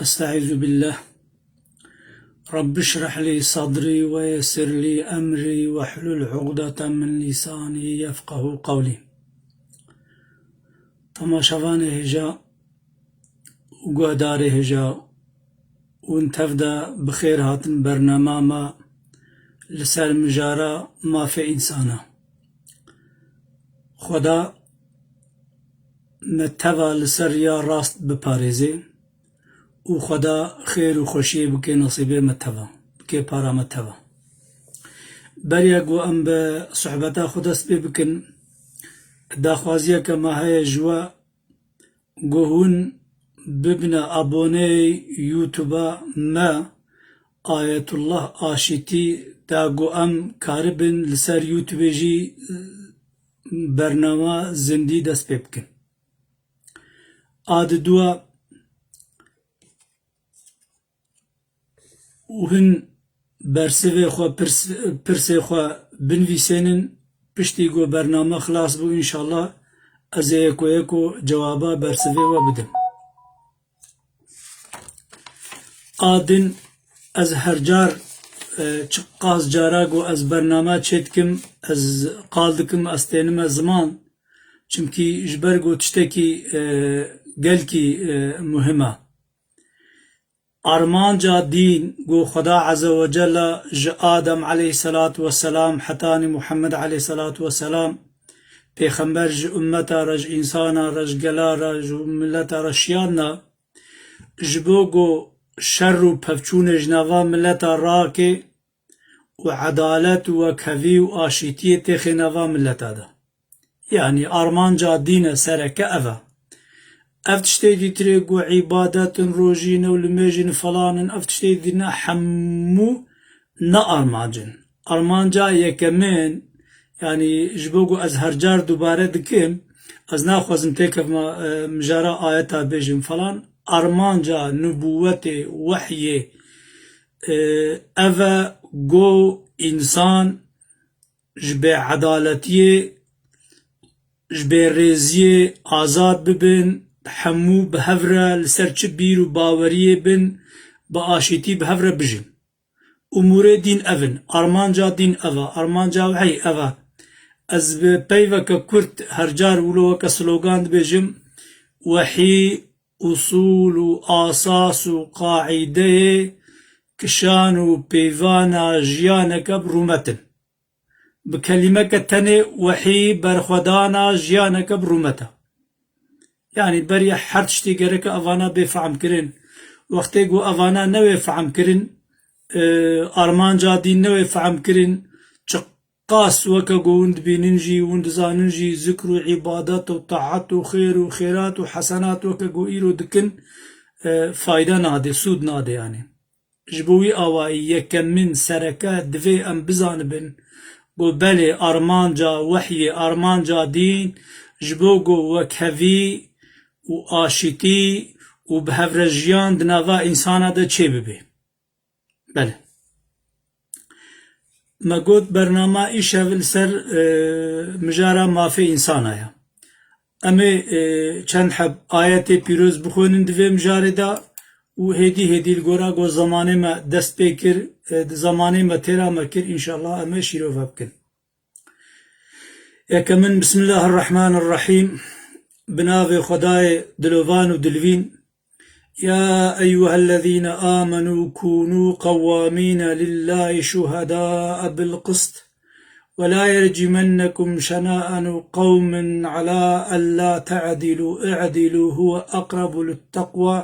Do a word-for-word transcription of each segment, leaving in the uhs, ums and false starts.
أستعيذ بالله. رب اشرح لي صدري ويسر لي أمري واحلل عقدة من لساني يفقهوا قولي. Temaşevanê hêja û guhdarê hêja, hûn tev de bi xêr hatin bernama me li ser mijara mafê însana. Xweda me teva li ser riya rast biparêzê û Xweda xêr û xweşiyê bike nesîbê me teva, bike para me teva. Beriya ku em bi sohbeta xwe dest pê bikin, daxwaziyeke me heye ji we, ku hûn bibine aboneyê YouTube-a me, Ayetullah Aşitî, da ku em karibin li ser YouTube-ê jî bernama zindî dest pê bikin. A di dua û hin bersivê xwe, pirs-, pirsê xwe binivîsênin, piştî ku bername xilas bû, înşallah ez ê yeko yeko cewaba bersivê we bidim. A din, ez her car, e, çiqas cara ku ez bername çêdikim, ez qal dikim, ez tênime ziman, çimkî ji ber ku tiştekî, e, gelkî, e, muhim e. Armanca dîn ku Xweda Azze ve Celle ji Adem aleyhisselatu vesselam hetanî Muhammed aleyhisselatu vesselam, pêxember ji ummeta re, ji însana re, ji gela re, ji mileta re şiyandina, ji bo ku şer û pevçûnê ji nava mileta rake û edalet û wekhevî û aşîtiyê têxê nava mileta de. Yanî armanca dîne sereke ev e. Ev tiştê dîtirê ku îbadet in, rojî ne û limêjî ne falan in, ev tiştê dîne hemû ne armanc in. Armanca yekemin, yanî ji bo ku ez her car dubare dikim, ez naxwazim têkevma, e, mijara ayeta bêjim falan, armanca nubûwetê, wehyê, e, ev e ku însan ji bêedaletiyê, ji bêrêziyê azad bibin, hemû bi hev re li ser çi bîr û baweriyê bin, bi aşîtî bi hev re bijin. Umûrê dîn ev in, armanca dîn ev e, armanca wehî ev e. Ez bi peyveke kurt her car wilo weke slogan dibêjim, wehî usûl û asas û qaîdeyê kişan û peyvana jiyaneke bi rûmet in. Bi kelîmeke tenê wehî berxwedana jiyaneke bi rûmet e. Yanî beriya her tiştî gereke evana bê fehm kirin. Wextê ku evana newê fehm kirin, e, armanca dîn newê fehm kirin, çiqas weke ku hûn dibînin jî, hûn dizanin jî, zikr û îbadet û taet û xêr û xêrat û hesenat weke ku îro dikin, e, fayde nade, sûd nade yanî. Ji bo wî awayî yekemîn sereke divê em bizanibin ku belê armanca wehyê, armanca dîn ji bo ku wekhevî û aşîtî û bi hev re jiyan di nava însana de çêbibe. Belê. Me got bernama îşev li ser, e, mijara mafê însana ye. Em ê, e, çend heb ayetê pîroz bixwînin di vê mijarê de û hêdî hêdî li gora ku zemanê me dest pê kir, e, di zemanê me têra me kir, înşallah em ê şîrove bikin. Yekemin, Bismillahirrahmanirrahîm. Bi navê Xwedayê dilovan û dilvîn. يا أيها الذين آمنوا كونوا قوامين لله شهداء بالقسط ولا يرجمنكم شنآن قوم على ألا تعدلوا اعدلوا هو أقرب للتقوى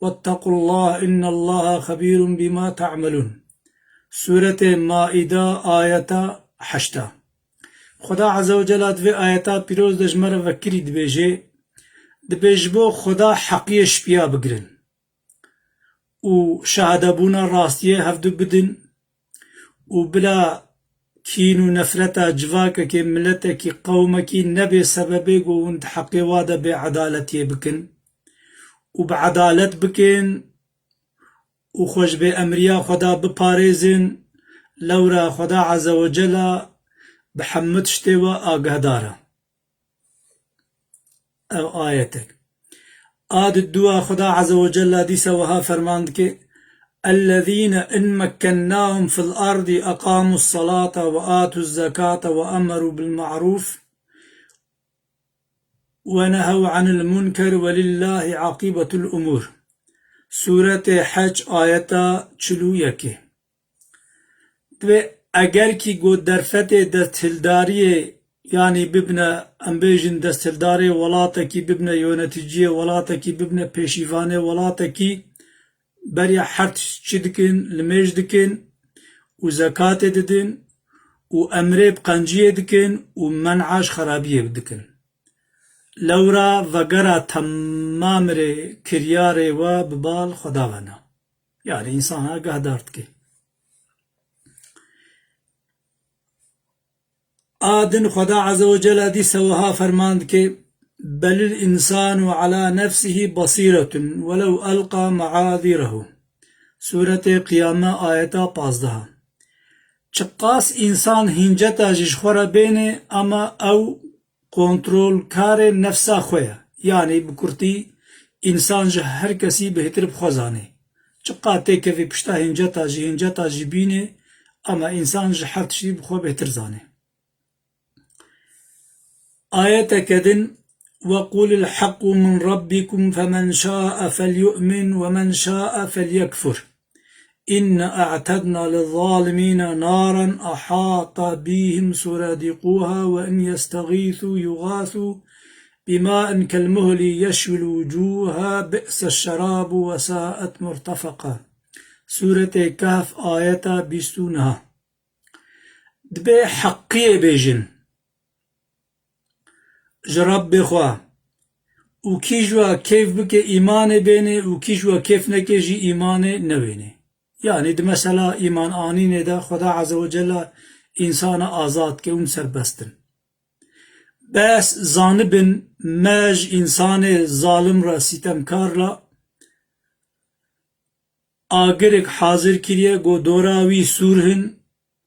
واتقوا الله إن الله خبير بما تعملون. Sûretê Maîde, ayeta heşta. Xweda Azze ve Cella di vê ayeta pîroz de ji me re vekirî dibêje, dibê ji bo Xweda heqiyê şipiya bigirin û şehadebûna rastiyê hevdu bidin û bila kîn û nefreta civakekê, miletekî, qewmekî nebê sebebê ku hûn di heqê wa de bêedaletiyê bikin û bi edalet bikin û xwe ji bê emriya Xweda biparêzin, lewra Xweda Azze ve Cella bi hemû tiştê we agehdar e. Ev ayetek. A di dua Xweda Azze ve Celle dîsa wiha ferman dike: "Ellezîne in mekkennahum fil ardi eqamus salata ve atuz zekata ve emeru bil ma'ruf ve nehew anil munker ve lillahi aqibetul umur." Sûretê Hec, ayeta çil û yekê. Divê eger kî got derfetê desthildariyê, yanî bibne, em bêjin, desthildarê welatekî, bibne yöneticiyê welatekî, bibne pêşîvanê welatekî, beriya her tişt çi dikin, limêj dikin û zekatê didin û emrê bi qenciyê dikin û men'a ji xerabiyê dikin. Lewra vegera temamrê kiryarê we bi bal Xweda ve ne. Yani însana gehdar dike. A din Xweda Azze ve Celle dîsa wiha ferman dike: "Belil insanu ala nefsihi basiretun welev elqa maazirahu." Sûretê Qiyame, ayeta pazdeha. Çiqas însan hînceta jî ji xwe re bêne, ama ew kontrolkarê nefsa xwe ye. Yanî bi kurtî, însan ji her kesî bêhtir bi xwe zanê. Çiqa têkevî pişta hînceta jî, hînceta jî bîne, ama însan ji her tiştî bi xwe bêhtir zanê. Ayeteke din: "Ve qulil haqqu min rabbikum femen şa'e felyu'min ve men şa'e felyekfur. İnna a'tedna lizzalimina naran ahata bihim suradiquha ve in yestagîthu yugâthu bima'in kelmuhli yeşvil vucuha bi'seş şerabu ve sa'et murtefeka." Sûretê Kehf, ayeta bîst û neh. Dibê heqiyê bêjin ji Rebbê xwe û kî ji we kêf bike îmanê bênê û kî ji we kêf neke jî îmanê newênê. Yanî di mesela îman anînê de Xweda Azze ve Celle însana azad ke hûn serbest in. Bes zanibin me ji însanê zalim re, sîtemkar re agirik hazir kiriye, go dora wî sûr hin,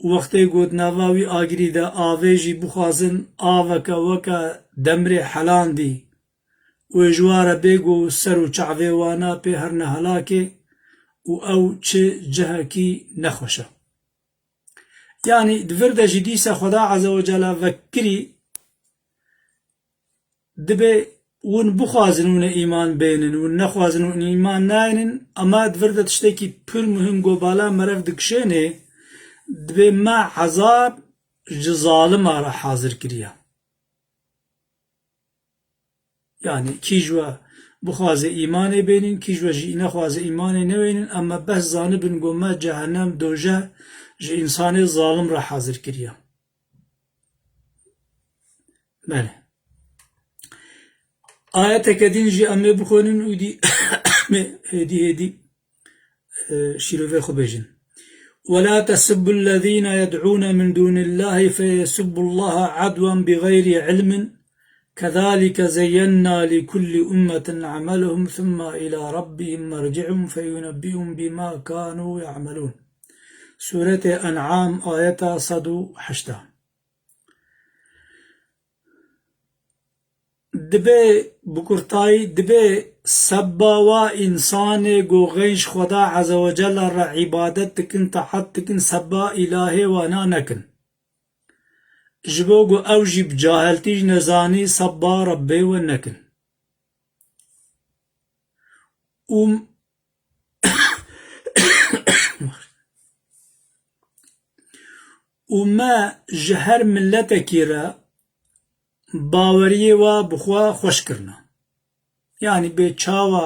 wextê go di nava wî agirî de avê jî bixwazin, aveke weke demrê helandî wê ji wa re bê, go ser û çavê wana pê herne helakê û ew çi cihekî nexweş e. Yanî di vir de jî dîsa Xweda Azze ve Celle vekirî, dibê hûn bixwazin hûn ê îman bênin, hûn nexwazin hûn îman naynin, ama di vir de tiştekî pir muhim go bala merev dikişênê, dibê me ezab ji zalima re hazir kiriye. Yanî kî ji we bixwaze îmanê bênin, kî ji we jî nexwaze îmanê newênin, em me bes zanibin go me cehennem, dojeh ji însanê zalim re hazir kiriye. Belê. Ayeteke din jî em ê bixwînin û dî em ê hêdî hêdî e, şîrovê xwe bêjin. "Ve la tesubbullezîne yed'ûne min dûnillâhi feyesubbullâhe edwen biğeyri ilmin, kezâlike zeyyenna li kulli ummetin ameluhum thumma ila rabbihim merci'uhum feyunebbi'uhum bima kânû ya'melûn." Sûretê En'am, ayeta sed û heşta. Dibê, bi kurtayî, dibê sebba wa însanê go xeyn ji Xweda Azze ve Celle re îbadet dikin, taet dikin, sebba îlahê wana nekin. Ji bo ku ew jî bi cahiltî ji nezanî sebba Rebbê we nekin. Û û me ji her miletekî re baweriyê wa bi xwe xweş kirine. Yanî bê çawa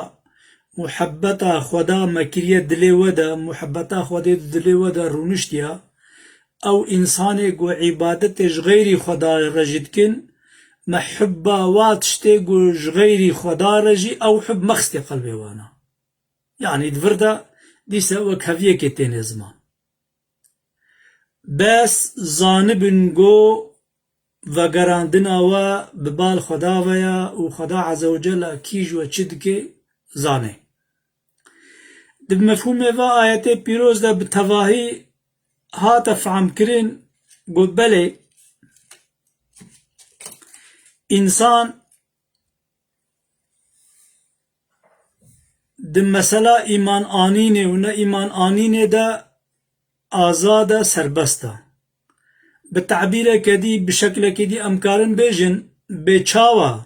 muhebbeta Xweda me kiriye dilê we de, muhebbeta Xwedê di dilê we de rûniştiya, ew însanê ku îbadetê ji xeyrî Xwedayê re jî dikin, me hubba wa tiştê ku ji xeyrî Xweda re jî ew hub mexistê qelbê wana. Yanî di vir de dîse wek heviyekê têne ziman. Bes zanibin go vegerandina we bi bal Xweda ve ye û Xweda Azze ve Celle kî ji we çi dike zane. Di mefhûmê va ayetê pîroz de bi tevahî hate fehmkirin, got, belê, însan Di mesela îman anînê û ne îman anînê de azad e, serbest e. Bi tebîreke dî, bi şeklekî dî em karin bêjin, bê çawa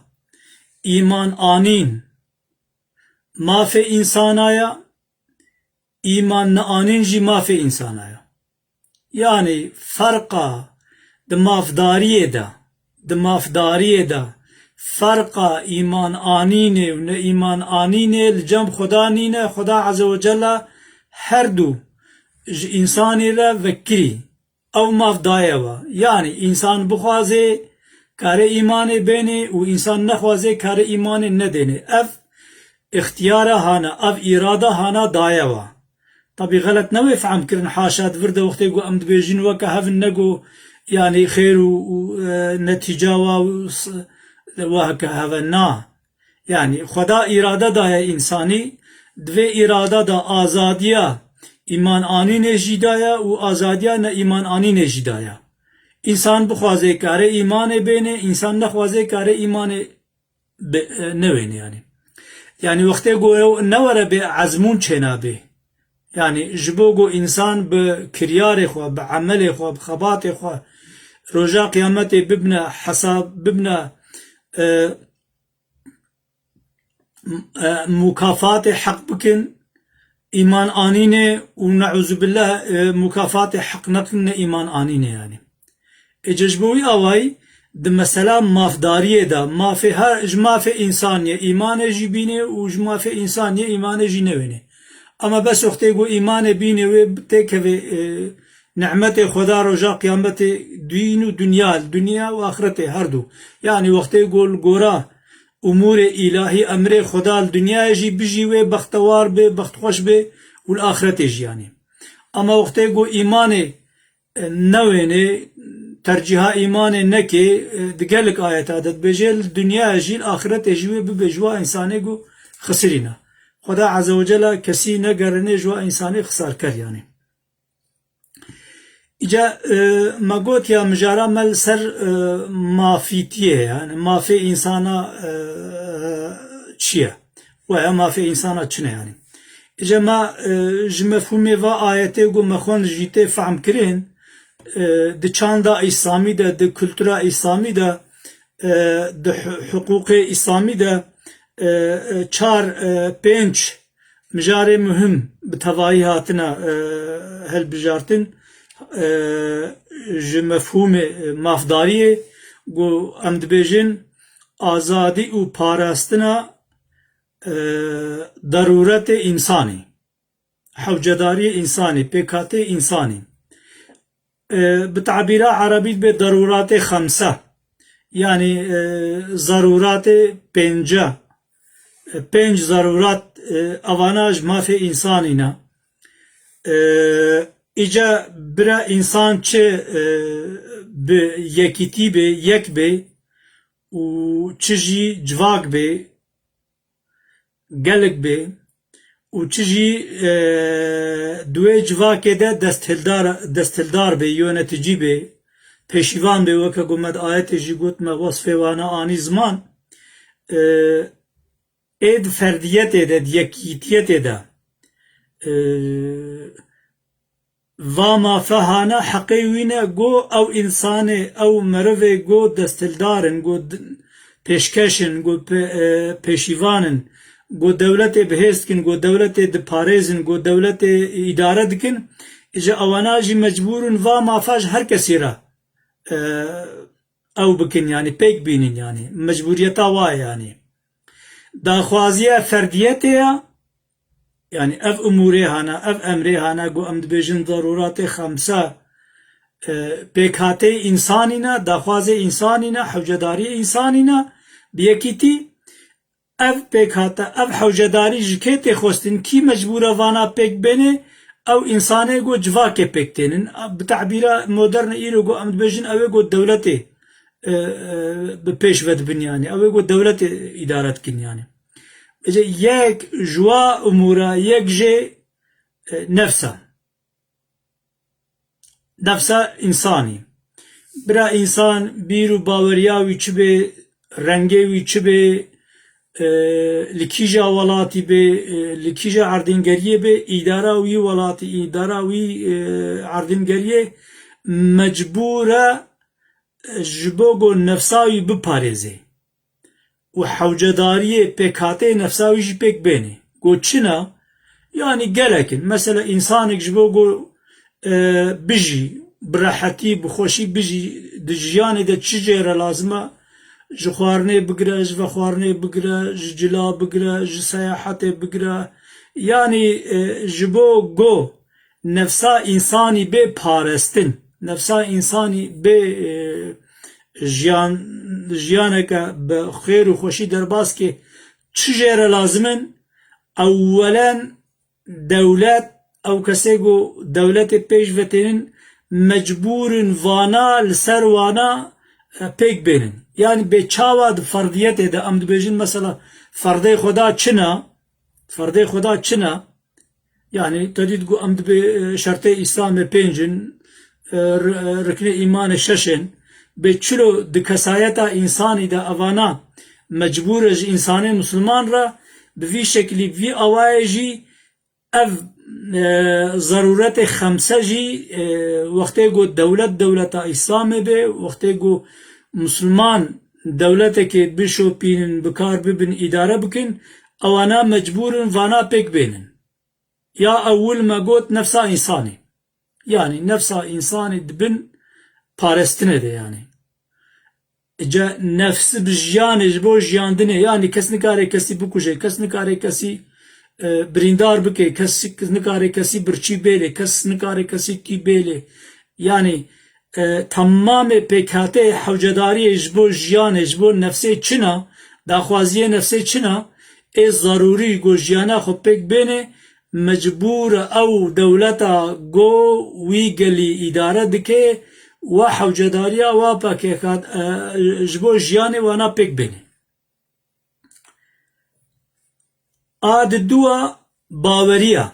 îman anîn mafê însana ye, îman neanîn jî mafê însana ye. Yanî ferqa di mafdariyê de, di mafdariyê de ferqa îman anînê û ne îman anînê li cem Xuda nîne. Xuda Azze ve Celle her du ji însanî re vekirî. Ew maf daye we. Yanî însan bixwazê kare îmanê bênê û însan nexwazê kare îmanê nedênê. Ev îxtiyara hana, ev îrada hana daye we. Tabî xelet newê fehm kirin, haşa di vir de wextê ku em dibêjin weke hev in, ne ku yanî xêr û, û, e, netîca wa û s-, weke hev e, na. Yanî Xweda îrade daye însanî, di vê îrade de azadiya îman anînê jî daye û azadiya ne îman anînê jî daye. Însan bixwazê kare îmanê bênê, însan nexwazê kare îmanê bi, e, newênê yanî. Yanî wextê ku ew newere bê ezmûn çênabê. Yanî ji bo ku însan bi kiryarê xwe, bi emelê xwe, bi xebatê xwe roja qiyametê bibine hesab, bibine, e, e, mukafatê heq bikin, îman anînê û neuzübillah, e, mukafatê heq nekin ne îman anînê yanî. Êce ji bo wî awayî di mesela mafdariyê de, mafê her, ji mafê însaniyê îmanê jî bînê û ji mafê însaniyê îmanê jî newênê. Ama bes wextê ku îmanê bînê wê têkevê, e, nîmetê Xweda roja qiyametê dîn û dinya, dinya û axretê her du. Yanî wextê ku li gora umûrê îlahî, emrê Xweda li dinyayê jî bijî wê bextewar bê, bextxweş bê û li axretê jî yanî. Ama wextê ku îmanê, e, newênê, tercîha îmanê nekê, e, di gelek ayeta de dibêje, li dinyayê jî, li axretê jî wê bibe ji wa însanê ku xisirîne. Xweda Azze ve Celle kesî negerine ji wa însanê xisarker yanî. Îca, e, me got ya mijara me li ser, e, mafîtiyê, yanî mafê însana, e, çi ye? Weya mafê însana çi ne yanî? Îca me, e, ji mefhûmê va ayetê ku me xwend jî tê fehm kirin, e, di çanda îslamî de, di kultura îslamî de, e, di hi-, hiqûqê îslamî de, e, e, çar, e, pênc mijarê muhim bi tevayî hatine, e, hilbijartin, e, ji mefhûmê, e, mafdariyê ku em dibêjin azadî û parastina, e, derûretê însanî, hewcedariyê însanî, pêkhateyê însanî. E, bi tabîra erebî dibe derûratê xemse. Yanî, e, zerûratê pênce. E, pênc zerûrat, e, evana ji mafê însanî ne. E, îca bira însan çi, e, bi yekîtî bê, yek bê û çi jî civak bê, gelek bê û çi jî, e, di wê civakê de desthildar, desthildar bê, yöneticî bê, pêşîvan bê, weke ku me di ayetê jî got, me wesfê wana anî ziman. E, ê di ferdiyetê de, di yekîtiyetê de, e, va mafe hane heqê wî ne, go ew însanê, ew merivê go desthildar in, go d-, pêşkeş in, go pê-, e, pêşîvan in, go dewletê bihêz dikin, go dewletê diparêzin, go dewletê îdare dikin, ji ewana jî mecbûr in va mafa ji her kesî re, e, ew bikin, yanî pêk bînin, yanî mecbûriyeta wa ye, yanî daxwaziya ferdiyetê ye, yanî ev umûrê hana, ev emrê hana, ku em dibêjin derûratê xemse, e, pêkhateyê însanî ne, daxwazê însanî ne, hewcedariyê însanî ne, bi yekîtî ev pêkhate, ev hewcedarî ji kê tê xwestin, kî mecbûr e vana pêk bênê, ew însanê ku civakê pêk tênin. Bi tabîra moderne îro ku em dibêjin, ew ê ku dewletê, e, e, bi pêş ve dibin yanî. Ew ê ku dewletê îdare dikin yanî. Ece yek ji wa umûra, yek jê, e, nefs e. Nefsa însanî. Bira însan bîr û baweriya wî çi bê, rengê wî çi bê, e, li kîja welatî bê, e, li kîja erdîngeriyê bê, îdara wî welatî, îdara wî, e, erdîngeriyê mecbûr e, ji bo ku nefsa wî biparêzê û hewcedariyê pêkhateyê nefsa wî jî pêk bênê. Ku çi ne? Yanî gelek in. Mesela, însanek ji bo ku, e, bijî, bi rehetî, bi xweşî bijî, di jiyanê de çi jê re lazim e? Ji xwarinê bigire, ji vexwarinê bigire, ji cila bigire, ji seyahetê bigire. Yanî, e, ji bo ku nefsa însanî bê parestin, nefsa însanî bê, e, jiyan, jiyaneke bi xêr û xweşî derbas ke, çi jê re lazim in? Ewwelen dewlet, ew kesê ku dewletê pêş ve tênin, mecbûr in vana, li ser vana, e, pêk bênin. Yanî bê çawa di ferdiyetê de, em dibêjin mesela ferdê Xweda çi ne? Ferdê Xweda çi ne? Yanî te dît ku em dibê, e, şertê Îslamê pênc in, e, ri-, e, riknê îmanê şeş in. Bê çilo di kesayeta însanî de evana mecbûr e ji însanê misilman re bi vî şekilî, bi vî awayê jî ev, e, zerûretê xemse jî, e, wextê ku dewlet dewleta Îslamê be, wextê ku misilman dewletekê bişopînin, bi kar bibin, îdare bikin, ewana mecbûr in vana pêk bênin. Ya ewil me got nefsa însanê. Yanî nefsa însanê di bin parestinê de yanî. Îca nefs bi jiyanê, ji bo jiyandinê, yanî kes nikare kesî bikuje, kes nikare kesî, e, birîndar bike, kes nikare kesî birçî bêlê, kes nikare kesî kî bêlê. Yanî, e, temamê pêkhateyê hewcedariyê ji bo jiyanê, ji bo nefsê çi ne, daxwaziyê nefsê çi ne, ê zerûrî ku jiyana xwe pêk bêne, mecbûr e ew dewleta ku wî gelî îdare dike, wa hewcedariya wa pekêxat, e, ji bo jiyanê wana pêk bêne. A di dua baweriya.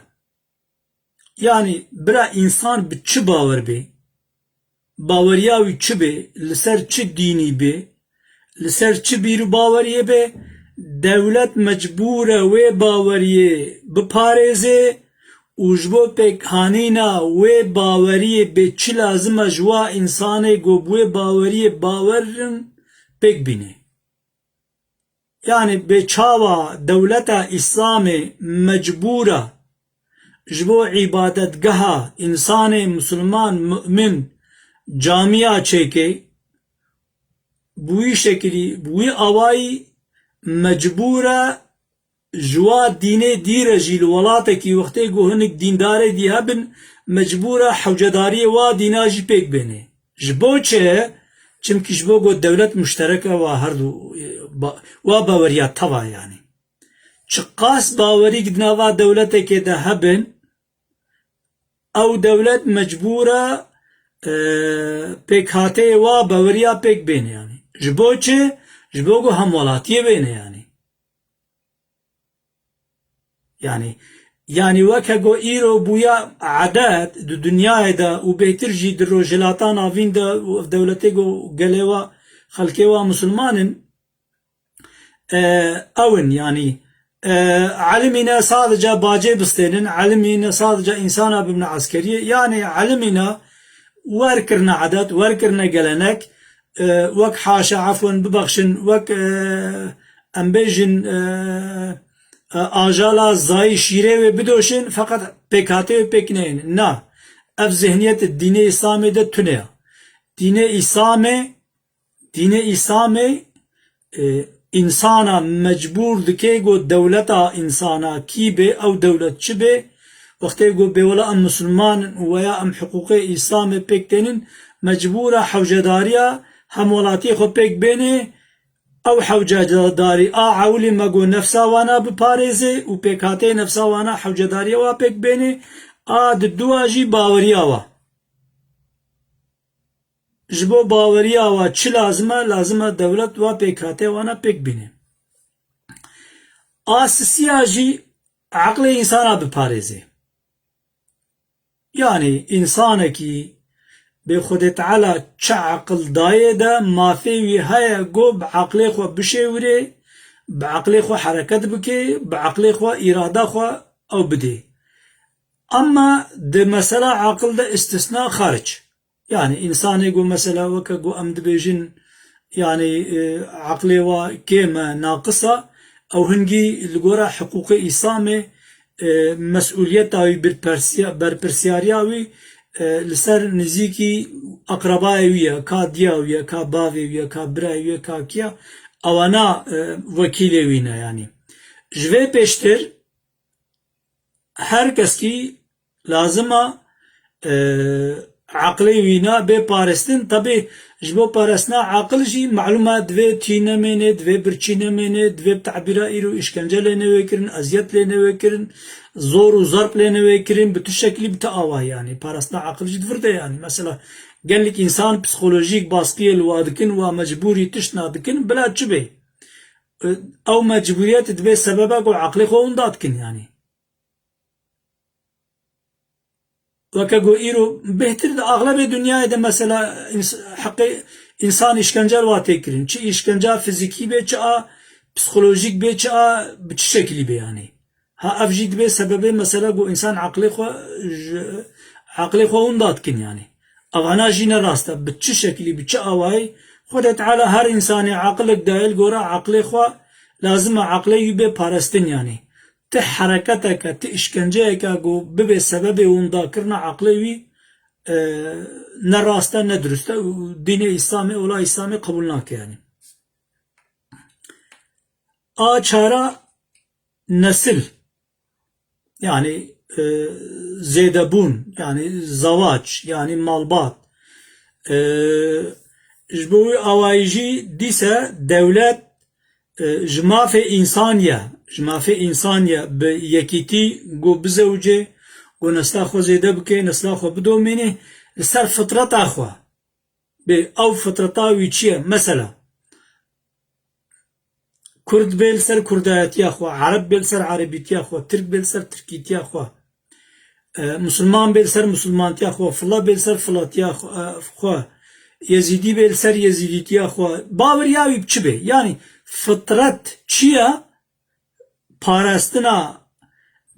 Yanî bira însan bi çi bawer bê? Baweriya wî çi bê? Li ser çi dînî bê? Li ser çi bîr û baweriyê bê? Dewlet mecbûr e wê baweriyê biparêzê û ji bo pêkhanîna wê baweriyê bê çi lazim e ji wa însanê ku bi wê baweriyê bawer in pêk bîne. Yanî bê çawa dewleta Îslamê mecbûr e ji bo îbadetgeha însanê misilman, mu'min, camiya çêke, bi wî şekilî, bi wî awayî mecbûr e ji wa dînê dî re jî li welatekî wextê ku hinek dîndarê dî hebin, mecbûr e hewcedariyê wa dîna jî pêk bêne. Ji bo çi? Çimkî ji bo ku dewlet muşterek e wa her du, ba-, wa baweriya teva yanî. Çiqas bawerîk di nava dewletekê de hebin, ew dewlet mecbûr e, e, pêkhateyê wa baweriya pêk bêne yanî. Ji bo çi? Ji bo ku hemwelatiyê bêne yanî. Yanî, yanî weke ku îro bûya edet di dinyayê de û bêhtir jî di Rojhilata Navîn de û ev dewletê ku gelê wa, xelkê wa misilman in, e, ew in, yanî, e, elimî ne sadece bacê bistênin, elimî ne sadece însana bibine eskeriyê, yanî elimî ne wer kirine edet, wer kirine gelenek, e, wek haşa, efwen, bibexşin, wek, e, em bêjin, e, e, ajala zayî şîrê wê bidoşin, feqet pêkhatê wê pêk neyên. Na, ev zihniyet dînê Îslamê de tune ye. Dînê Îslamê, dînê Îslamê, e, însana mecbûr dike ku dewleta însana kî bê, ew dewlet çi bê, wextê ku bêwela em misilman in û weya em hiqûqê Îslamê pêk tênin, mecbûr e hewcedariya hemwelatiyê xwe pêk bênê, ew hewcedarî a ewilî me got nefsa wana biparêzê û pêkhateyê nefsa wana hewcedariya wa pêk bênê, a di dua jî baweriya wa. Ji bo baweriya wa çi lazim e? Lazim e dewlet wa pêkhateya wana pêk bîne. A sisiya jî eqlê însana biparêzê. Yanî însanekî bê Xwedê Teala çi eqil dayê de mafê wî heye ku bi eqlê xwe bişêwirê, Bi eqlê xwe hereket bike, bi eqlê xwe, îrada xwe ew bidê. Ama di mesela aqil de istisna xaric. Yani insanê ku mesela weke ku em dibêjin, yani, e, eqlê wa kêm e, naqis e, ew hingî li gora hiqûqê Îslamê, e, mesûliyeta wî, birpersiya-, berpirsiyariya wî, e, li ser nizîkî eqrebayê wî ye, ka diya wî ye, ka bavê wî ye, ka birayê wî ye, ka kî ye, ewana, e, wekîlê wî ne yani. Ji vê pêştir her keskî lazim e, e, eqlê wîna bê parastin. Tabi ji bo parastina aqil jî malûm e, divê tî nemêne, divê birçî nemêne, divê bi tabîra îro îşkence lê newê kirin, eziyet lê newê kirin, zor û zerb lê newê kirin, bi tu şeklî, bi tu awayî yani. Parastina aqil jî di vir de yani. Mesela gelek însan psîkolojîk baskiyê li wa dikin, wa mecbûrî tişt nadikin, bila çi bê? Ew mecbûriyet dibe sebeba ku eqlê xwe winda dikin yani. Weke ku îro bêhtir di axlebê dinyayê de mesela ins-, heqê însan îşkence li wa tê kirin. Çi îşkenca fizîkî bê, çi a psîkolojîk bê, çi a bi çi şekilî bê yani. Ha ev jî dibe sebebê mesela ku însan eqlê xwe ji, eqlê xwe winda dikin yani. Evana jî ne rast e. Bi çi şekilî, bi çi awayî Xwedê Teala her însanê aqilek daye, li gora eqlê xwe lazim e eqlê wî bê parastin yani. Ti hereketeke, ti îşkenceyeke ku bibe sebebê windakirina eqlê wî, e, ne rast e, ne dirust e û dînê Îslamê, ola Îslamê qebûl nake yani. A çara nesil, yani, e, zêdebûn, yani zewac, yani malbat. E, ji bo wî awayî jî dîse dewlet, e, ji mafê însan ye, ji mafê însan ye bi yekîtî ku bizewicê, ku nesla xwe zêde bike, nesla xwe bidomîne, li ser fitreta xwe. Bê ew fitreta wî çi ye? Mesela, Kurd bê li ser kurdayetiya xwe, Ereb bê li ser erebîtiya xwe, Tirk bê li ser tirkîtiya xwe, e, Musulman bê li ser Musulmantiya xwe, Fila bê li ser Filatiya xwe, e, xwe, Yezîdî bê li ser Yezîdîtiya xwe. Baweriya wî bi çi bê? Yanî fitret çi ye? Parastina,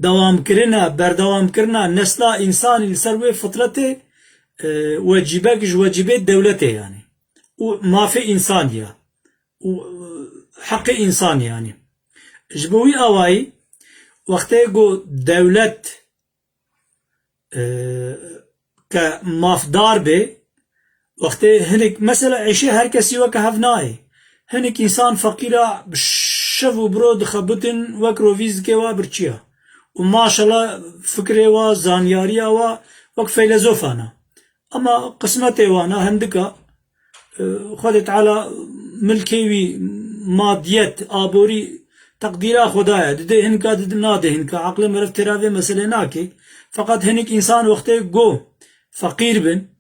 dewamkirina, berdewamkirina nesla însanî li ser wê fitretê, e, wecîbek ji wecîbê dewletê yanî. Û mafê însanî ye. Û, e, heqê însanî yanî. Ji bo wî awayî wextê ku dewlet e, ke mafdar bê, wextê hinek, mesela, êşê her kesî weke hev nayê. Hinek însan feqîra bi şev û biro dixebitin, wek rovî zikê wa birçiya. Û maşallah fikrê wa, zanyariya wa wek feylezofan e. Ama qismetê wan e, hindik e, e, Xwedê Teala milkê wî, madiyet, aborî teqdîra Xweda ye. Didê hinka, didê, nadê hinka. Aqilê meriv têra vê meselê nake. Feqet hinek însan wextê go feqîr bin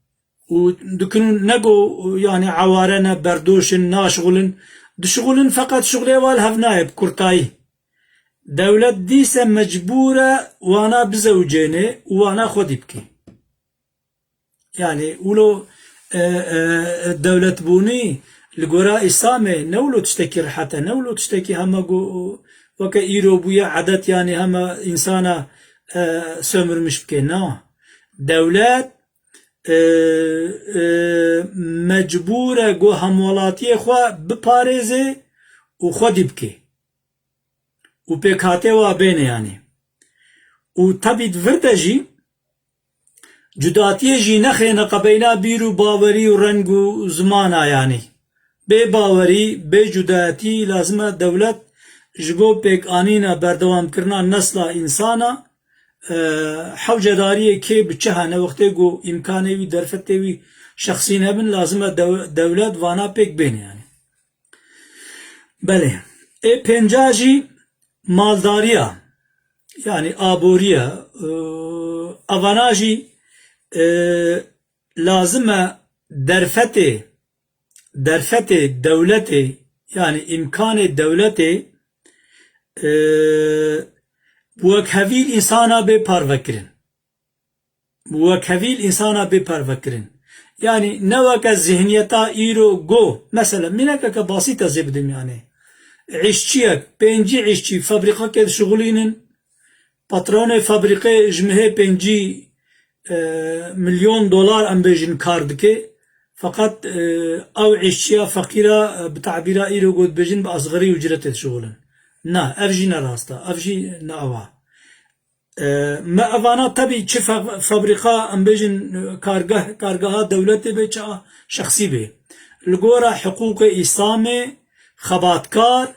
û dikin ne go, yani, eware ne, berdoş in, naşixulin. Dişixulin, feqet şixulê wa li hev nayê bi kurtayî. Dewlet dîse mecbûr e wana bizewicêne û wana xwedî bike. Yani wilo, e, e, dewletbûnî li gora Îslamê ne wilo tiştekî rehet e, ne wilo tiştekî hema go, weke îro bûye edet, yani hema însana, e, sömürmüş bike. Na. Dewlet, e, e, mecbûr e go hemwelatiyê xwe biparêze û xwedî bike. Û pêkhatê wa bêne yanî. Û tebî di vir de jî cudatiyê jî nexêne qebeyna bîr û bawerî û reng û zimana yanî. Bê bawerî, bê cudayetî lazim e dewlet ji bo pêkanîna berdewamkirina nesla însana, e, hewcedariyê kê bi çi hene wextê ku îmkanê wî, derfetê wî şexsî nebin, lazim e dew-, dewlet vana pêk bêne yanî. Belê. Ê pênca jî maldariya, yanî aboriya, e, evana jî, e, lazim e derfetê, derfetê dewletê, yanî îmkanê dewletê, e, wekhevî însana bê parvekirin. Wekhevî însana bê parvekirin. Yanî ne weke zihniyeta îro go. Mesela, mînekeke basît ez ê bidim yanî. Îşçiyek, pêncî îşçî fabrîkakê dişixulînin, patronê fabrîkê ji mihê pêncî, e, milyon dolar, em bêjin, kar dike. Feqet, e, ew îşçiya feqîra, e, bi tabîra îro got bêjin, bi asgari ucretê dişixulin. Na, ev jî ne rast e, ev jî ne ew e. E, me evana tebî çi fe-, fabrîka, em bêjin, kargeh, kargeha dewletê bê, çi a şexsî bê. Li gora hiqûqê Îslamê xebatkar,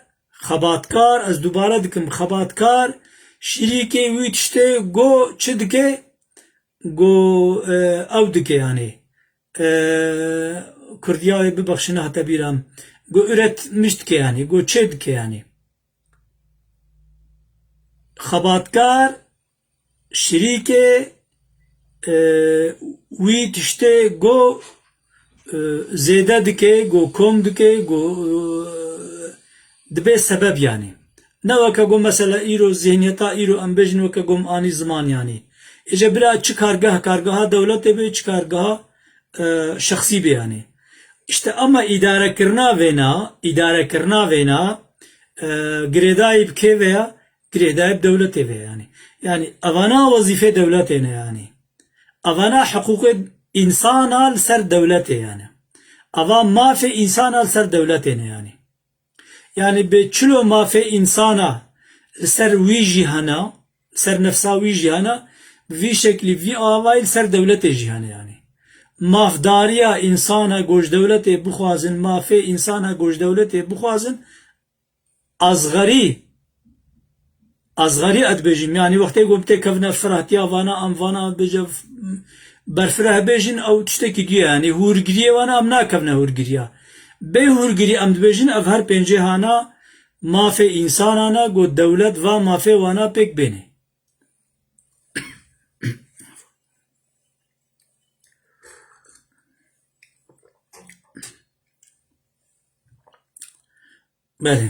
xebatkar, ez dubare dikim, xebatkar, şirîkê wî tiştê go çi dike? Go, e, ew dike, yanî, e, Kurdiya wê bibexşîne hate bîra min. Go üretmiş dike, yanî, go çê dike, yanî. Xebatkar, şirîkê, e, wî tiştê go, e, zêde dike, go kom dike, go, e, dibe sebeb, yanî. Ne weke go mesela îro zihniyeta îro em bêjin weke go em anî ziman, yanî. Êce bira çi kargeh, kargeha dewletê bê, çi kargeha, e, şexsî bê, yanî. Îşte ama îdarekirina vêna, îdarekirina vêna, e, girêdayî bi kê ve ya? Girêdayî bi dewletê ve, yanî. Yanî evana wezîfê dewletê ne, yanî. Evana hiqûqê însana li ser dewletê, yanî. Eva mafê însana li ser dewletê ne, yanî. Yanî bi çilo mafê însana li ser wî jî hene, li ser nefsa wî jî hene, bi vî şeklî, vî avayî li ser dewletê jî hene, yanî. Mafdariya însana go ji dewletê bixwazin, mafê însana go ji dewletê bixwazin, azxerî, azxerî ez dibêjim, yanî wextê ku em têkevine firehtiya vana, em vana bêje berfireh bêjin, ew tiştekî dî ye, yanî hûrgiriyê vana em nakevine hûrgiriya. Bê hûrgirî em dibêjin, ev her pêncê hana mafê însanan e, ku dewlet va mafê wana pêk bêne. Belê.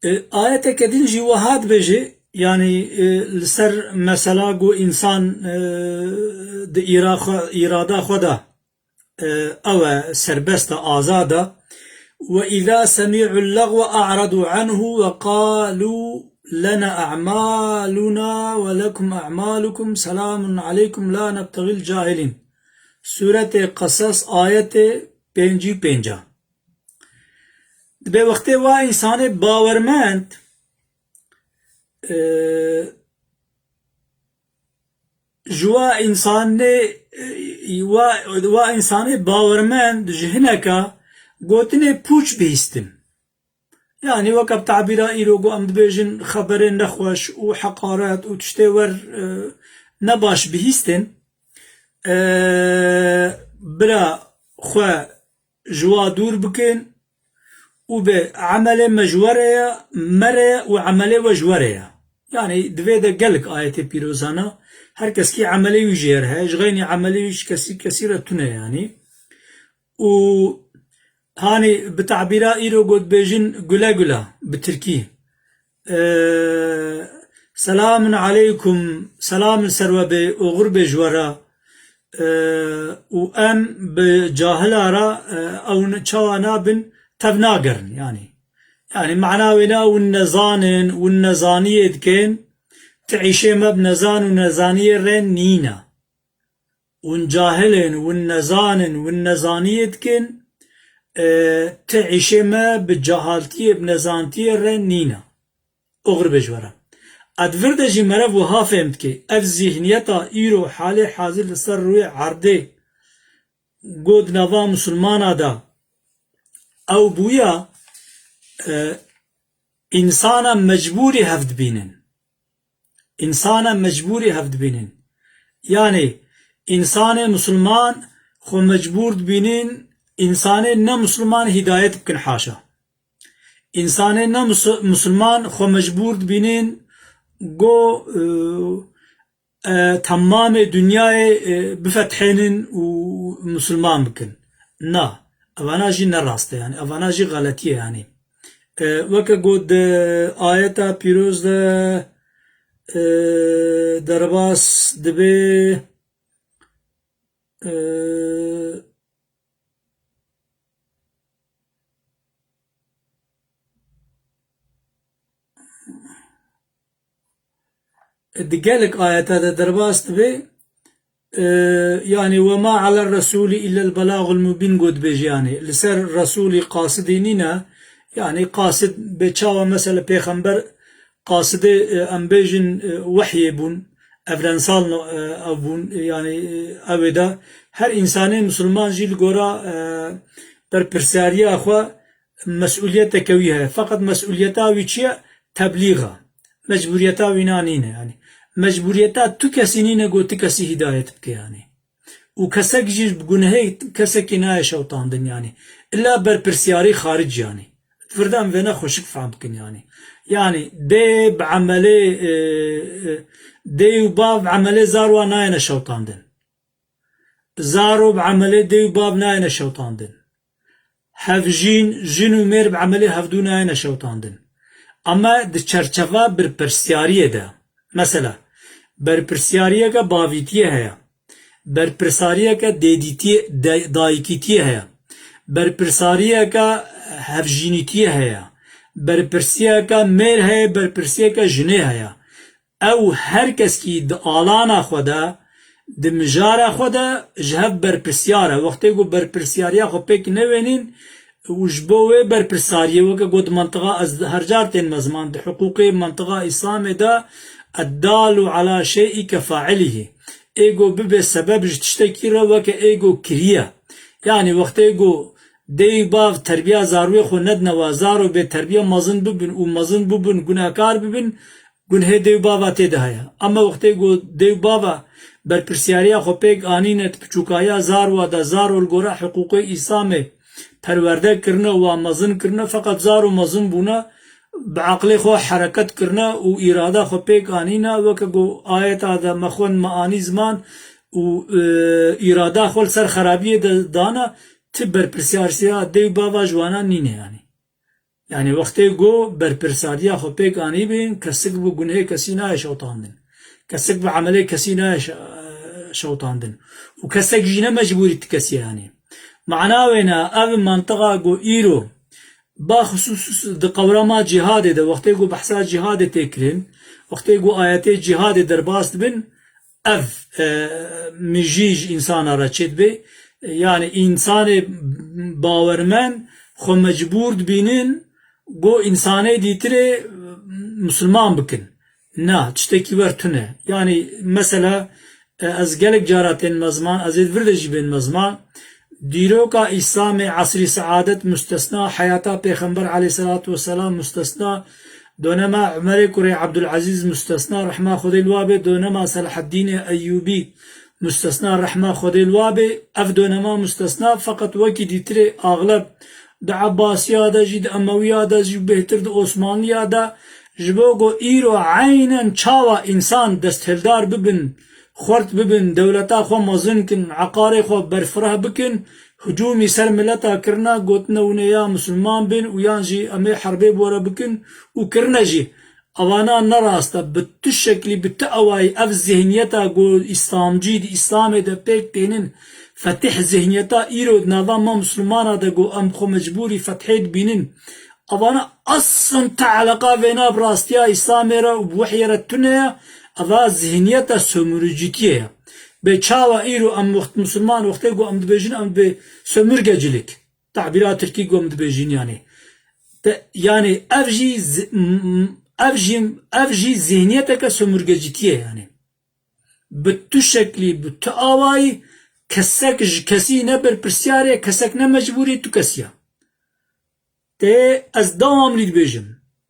E, ayeteke din jî wiha dibêje, yanî, e, li ser mesela ku însan, e, di îra xwe, îrada xwe de, e, ew e, serbest e, azad e. "Ve îza semî'ul legwe a'redû anhu ve qalû lena a'maluna ve lekum a'malukum, selamun aleykum la nebtexîl cahilîn." Sûretê Qesas, ayetê pêncî û pênc. Dibê wextê wa însanê bawermend, e, ji wa însanê, e, wa, wa însanê bawermend ji hineka gotinê pûç bihîstin. Yanî weke bi tabîra îro ku em dibêjin xeberên nexweş û heqaret û tiştê wer, e, nebaş bihîstin, e, bira xwe ji wa dûr bikin û bê emelê me ji we re ye, me re ye û emelê we ji we re ye. Yanî di vê de gelek ayetê pîroz hene. Her kes kî emelê wî jê re heye. Ji xeynî emelê wî ji kesî, kesî re tune ye, yanî. Û hanî bi tabîra îro got bêjin gule gule bi tirkî. E, selamun aleykum, selam li ser we bê, oxir bê ji we re. E, û em bi cahila re, e, ew ne-, çawa nabin, tev nagerin, yanî. Yanî mana wê ne, hûn nezan in, hûn nezaniyê dikin, ti îşê me bi nezan û nezaniyê re nîne. Hûn cahil in, hûn nezan in, hûn nezaniyê dikin, e, ti îşê me bi cehaltiyê, bi nezantiyê re nîne. Oxir bê ji we re. Ed vir de jî meriv wiha fêm dike. Ev zîhniyeta îro halê hazir li ser rûyê erdê got nava misilmana de ew bûya, e, însana mecbûrî hev dibînin. Însana mecbûrî hev dibînin. Yanî, însanê misilman xwe mecbûr dibînin, însanê ne misilman hîdayet bikin, haşa. Însanê ne mis-, misilman xwe mecbûr dibînin, go, e, e, temamê dinyayê, e, bifethênin û misilman bikin. Na, evana jî ne rast e, yanî, evana jî xeletî ye, yanî. E, weke got di ayeta pîroz de, e, derbas dibe, e, di gelek ayeta de derbas dibe, e, yani, "Ve ma aler resûlî illel belagul mubîn" got dibêje, yani, li ser Resûlî qasidî nîne, yani, qasid bê çawa, mesela, pêxember qasidê, e, em bêjin, e, wehyê bûn, evrensal, e, ev bûn, e, yani, e, ew ê de her însanê misilman jî li gora, e, berpirsiyariya xwe mesûliyeteke wî heye. Feqet mesûliyeta wî çi ye? Teblîx e. Mecbûriyeta wî na nîne, yani. Mecbûriyeta tu kesî nîne ku tu kesî hîdayet bike, yani. Û kesek jî bi gunehê kesekî nayê şewtandin, yani. Îlla berpirsiyarî xaric, yani. Di vir de em vêne xweşik fehm bikin, yani. Yani, dê bi emelê, e, e, dê û bav bi emelê zarwa nayêne şewtandin. Zaro bi emelê dê û bav nayêne şewtandin. Hevjîn, jin û mêr bi emelê hevdû nayêne şewtandin. Ama di çerçeva berpirsiyariyê de, mesela, berpirsiyariyeke bavîtiyê heye, berpirsariyeke dêdîtiyê, de-, dayikîtiyê heye, berpirsariyeke hevjînîtiyê heye, berpirsiyeke mêr heye, berpirsiyeke jinê heye. Ew her keskî di alana xwe de, di mijara xwe de ji hev berpirsiyar e. Wextê ku berpirsiyariya xwe pêk newênîn û ji bo wê berpirsariyê, weke ku di mentiqa, ez her car tên me ziman, di hiqûqê mentiqa Îslamê de, "Eddalu ala şey'i kefailihî", ê ku bibe sebeb ji tiştekî re, weke ê ku kiriye. Yani wextê ku dê û bav terbiya zarwê xwe nedine wa, zaro bê terbiya mezin bibin û mezin bibin, gunehkar bibin, gunhê dê û bava tê de heye. Ama wextê ku dê û bava berpirsiyariya xwe pêk anîne, di piçûkayiya zarwa de, zaro li gora hiqûqê Îslamê perwerde kirine û wa mezin kirine, feqet zaro mezin bûne, bi eqlê xwe hereket kirine û îrada xwe pêk anîne, weke ku ayeta de me xwend, me anî ziman û, e, îrada xwe li ser xerabiyê de dane, ti berpirsiyarsiya dê û bava ji wana nîne, yani. Yani wextê ku berpirsariya xwe pêk anîbin, kesik bi gunehê kesî nayê şewtandin. Kesik bi emelê kesî nayê şe-, şewtandin. Û kesek jî ne mecbûrî ti kesî, yani. Mana wêne, ev mantiqa ku îro, baxusus di qewrama cîhadê de, wextê ku behsa cîhadê tê kirin, wextê ku ayetê cîhadê derbas dibin, ev, e, mijî ji însana re çêdibe. Yani însanê bawermend xwe mecbûr dibînin ku însanê dîtirê, e, misilman bikin. Na, tiştekî wer tune. Yani mesela, e, ez gelek cara tên me ziman, ez ê di vir de jî bên me ziman. Dîroka Îslamê, esrî seadet mustesna, heyata Pêxember aleyhisselatu vesselam mustesna, donema Umerê kurê Abdulazîz mustesna, rehma Xwedê li wa bê, donema Selahaddînê Eyyûbî mustesna, rehma Xwedê li wa bê, ev donema mustesna, feqet wekî dîtirê axleb di Ebbasiya de jî, di Emewiya de jî, bêhtir di Osmanliya de, ji bo ku îro eynen çawa însan desthêldar bibin, xwert bibin, dewleta xwe mezin kin, eqarê xwe berfireh bikin, hicûmî ser mileta kirine, gotine hûn ê ya misilman bin û yan jî em ê herbê bi we re bikin û kirine jî. Evana ne rast e, bi tu şeklî, bi tu awayî ev zihniyeta ku îslamcî di Îslamê de pêk tênin, fetih zihniyeta îro di nava me misilmana de ku em xwe mecbûrî fethê dibînin, evana aslin te eleqa vêna bi rastiya Îslamê re û bi wehyê re tune ye, eva zihniyeta sömürücütiyê ye. Bê çawa îro em wext misilman, wextê ku em dibêjin, em dibê sömürgecilik. Tabîra tirkî ku em dibêjin, yani. Te, yani ev jî zi-, m-, m-, ev jî, ev jî zihniyeteke sömürgecitiyê, yani. Bi tu şeklî, bi tu awayî kesek ji kesî ne berpirsiyar e, kesek ne mecbûrî tu kesî ya. Tê ez dewamlî dibêjim.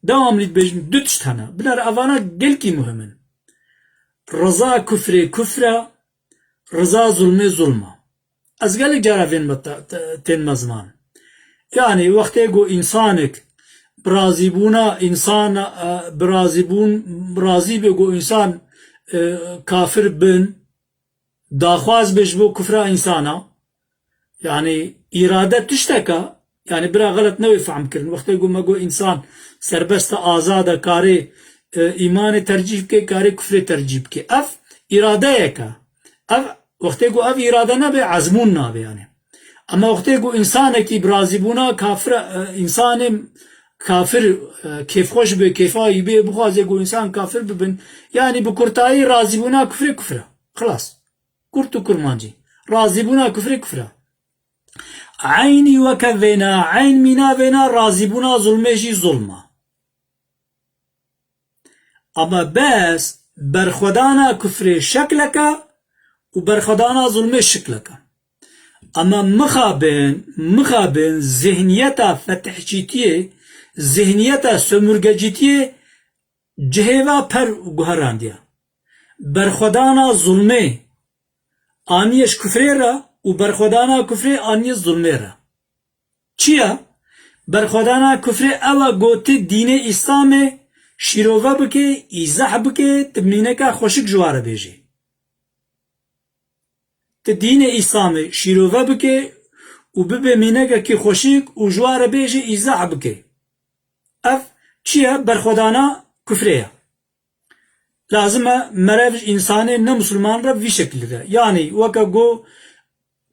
Dewamlî dibêjim, du tişt hene. Binêre evana gelkî muhim in. Riza kufrê kufr e, riza zulmê zulm e. Ez gelek cara vên me te-, te-, tên me ziman. Yani wextê ku însanek bi razîbûna însan, e, bi razîbûn, bi razî bê ku însan, e, kafir bin, daxwaz bê ji bo kufra însana. Yani îrade tiştek e, yani bira xelet newê fehm kirin. Wextê ku me got însan serbest e, azad e, karê, e, îmanê tercîh bike, karê kufrê tercîh bike. Ev îradeyek e. Ev, wextê ku ev îrade nebe, ezmûn nabe yani. Ama wextê ku însanekî bi razîbûna kafir, e, însanê kafir, e, kêfxweş be, kêfa wî bê, bixwaze ku însan kafir bibin. Yanî bi kurtayî razîbûna kufrê kufr e. Xilas. Kurt û kurmancî. Razîbûna kufrê kufr e. Eynî weke vêna, eyn mîna vêna razîbûna zulmê jî zulm e. Ama bes berxwedana kufrê şeklek e û berxwedana zulmê şiklek e. Ama mixabin, mixabin zihniyeta fetihçîtiyê, zihniyeta sömürgecîtiyê cihê ve per guherandiye. Berxwedana zulmê aniye ji kufrê re û berxwedana kufrê aniye zulmê re. Çi ye? Berxwedana kufrê ew e ku tu dînê Îslamê şîrove bike, îzah bike, tu mîneke xweşik ji wa re bêjî. Tu dînê Îslamê şîrove bike û bibe mînekekî xweşik û ji wa re bêjî, îzah bike. Ev çi ye? Berxwedana kufrê ye. Lazim e merev ji însanê ne misilman re vî şekilî de. Yanî weke ku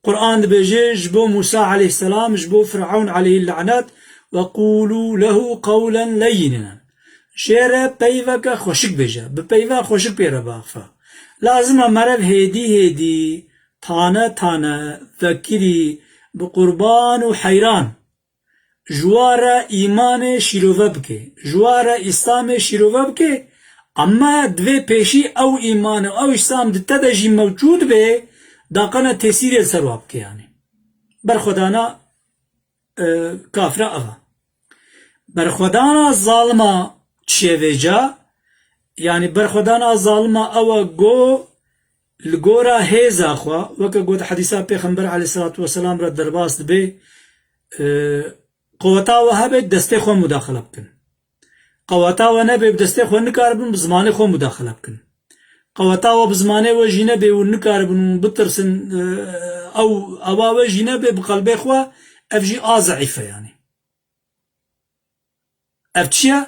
Quran dibêje ji bo Musa aleyhisselam, ji bo Firewn aleyhî le'net, "Ve qûlû lehu qewlen leyyînen." Jê re peyveke xweşik bêje. Bi peyva xweşik pê re biaxife. Lazim e merev hêdî hêdî, tane tane, vekirî, bi qurban û heyran ji wa re îmanê şîrove bike, ji wa re Îslamê şîrove bike, ema divê pêşî ew îman û ew Îslam di te de jî mewcûd be, daqene tesîrê li ser wa bike, yanî. Berxwedana, e, kafira ev e. Berxwedana zalima çi ye vêca? Yanî berxwedana zalima ew e ku li gora hêza xwe, weke got hedîsa Pêxember aleyhisselatu vesselam re derbas dibe, e, qeweta we hebe destê xwe mudaxile bikin. Qeweta we nebe bi destê xwe nikaribin bi zimanê xwe mudaxile bikin. Qeweta we bi zimanê we jî nebe û nikaribin û bitirsin, e, ew, ewa we jî nebe bi qelbê xwe, ev jî a zeîf e yanî. Ev çi ye?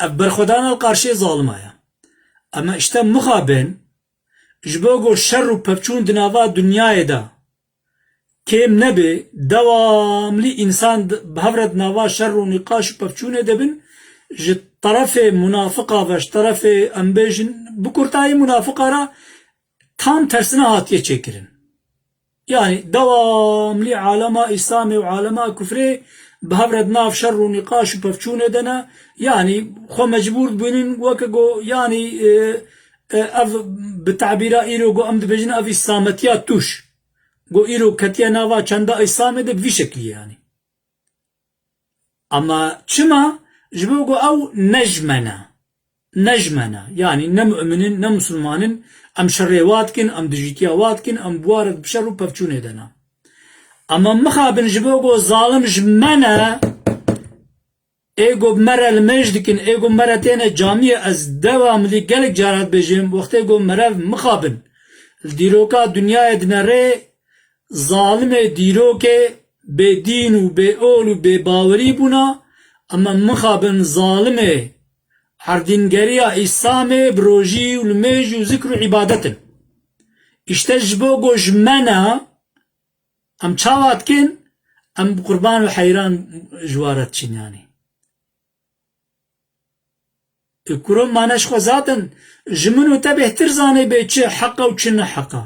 Ev berxwedana li qarşê zalima ye. Ema îşte mixabin, ji bo ku şer û pevçûn di nava dinyayê de kêm nebe, dewamlî însan di, bi hev re di nava şer û nîqaş û pevçûnê de bin, ji terefê munafiqa ve, ji terefê, em bêjin, bi kurtayî munafiqa re tam tersine hatiye çêkirin. Yanî dewamlî alema Îslamê û alema kufrê bi hev re di nav şer û nîqaş û pevçûnê de ne. Yanî xwe mecbûr dibînin weke ku, yanî, e, e, ev bi tabîra îro ku em dibêjin ev Îslametiya tûş. Ku îro ketiye nava çanda Îslamê de bi vî şeklî yanî. Ama çima? Ji bo ku ew ne ji me ne. Ne ji me ne. Yanî ne mu'min in, ne misilman in. Em şerê wa dikin, em dijîtiya wa dikin, em bi wa re bi şer û pevçûnê de ne. Ama mixabin ji bo ku zalim ji me ne, ê ku bi me re limêj dikin, ê ku me re têne camiyê, ez dewamlî gelek cara dibêjim, wextê ku merev mixabin li dîroka dinyayê dinere, zalimê dîrokê bêdîn û bêol û bêbawerî bûna, ema mixabin zalimê erdîngeriya Îslamê bi rojî û limêj û zikr û îbadet in. Îşte ji bo ku ji me ne, em çawa dikin? Em bi qurban û heyran ji wa re diçin yanî. E, kuro mane ji xwe zaten ji min û te bêhtir zanê bê çi heq e û çi ne heq e.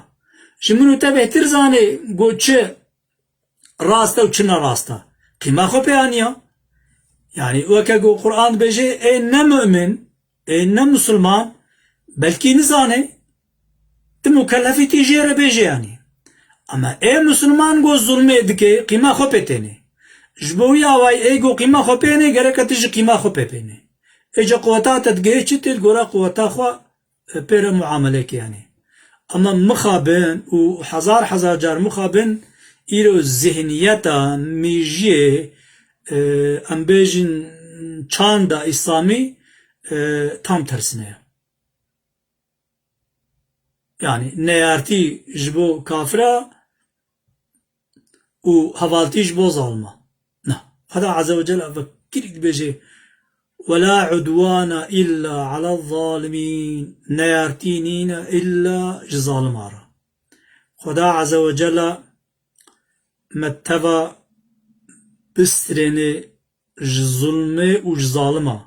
Ji min û te bêhtir zanê ku çi rast e û çi ne rast e. Qîma xwe pê aniya. Yanî weke ku Quran dibêje, ê ne mu'min, ê ne misilman, belkî nizane, tu mukellefî tî jê re bêje yanî. Ema ê misilman ku zulmê dike, qîma xwe pê têne. Ji bo wî awayî ê ku qîma xwe pê ne, gereke tu jî qîma xwe pê pêne. Ê ca quweta te digihê çi tê, li gora quweta xwe, e, pê re muameleyê ke yanî. Ema mixabin û hezar hezar car mixabin, îro zihniyeta mêjiyê, e, em bêjin çanda Îslamî, e, tam tersine ye. Yanî neyartî ji bo kafira û hevaltî ji bo zalima. Na. Xweda Azze ve Celle vekirî dibêje, "Ve la udwana illa ala zalimîn." Neyartî nîne illa ji zalima re. Xweda Azze ve Celle me teva bistrêne ji zulmê û ji zalima.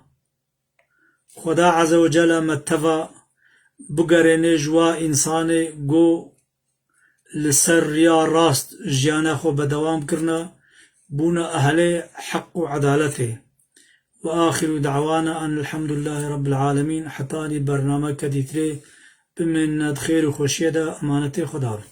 Xweda Azze ve Celle me teva bigerêne ji wa însanê ku li ser riya rast jiyana xwe berdewam kirine, bûne ehlê heq û edaletê. Ve axiru da'wana en elhamdulillahî rabbil alemîn. Hetanî bernameke dîtirê bimîne di xêr û xweşiyê de, emanetê Xweda be.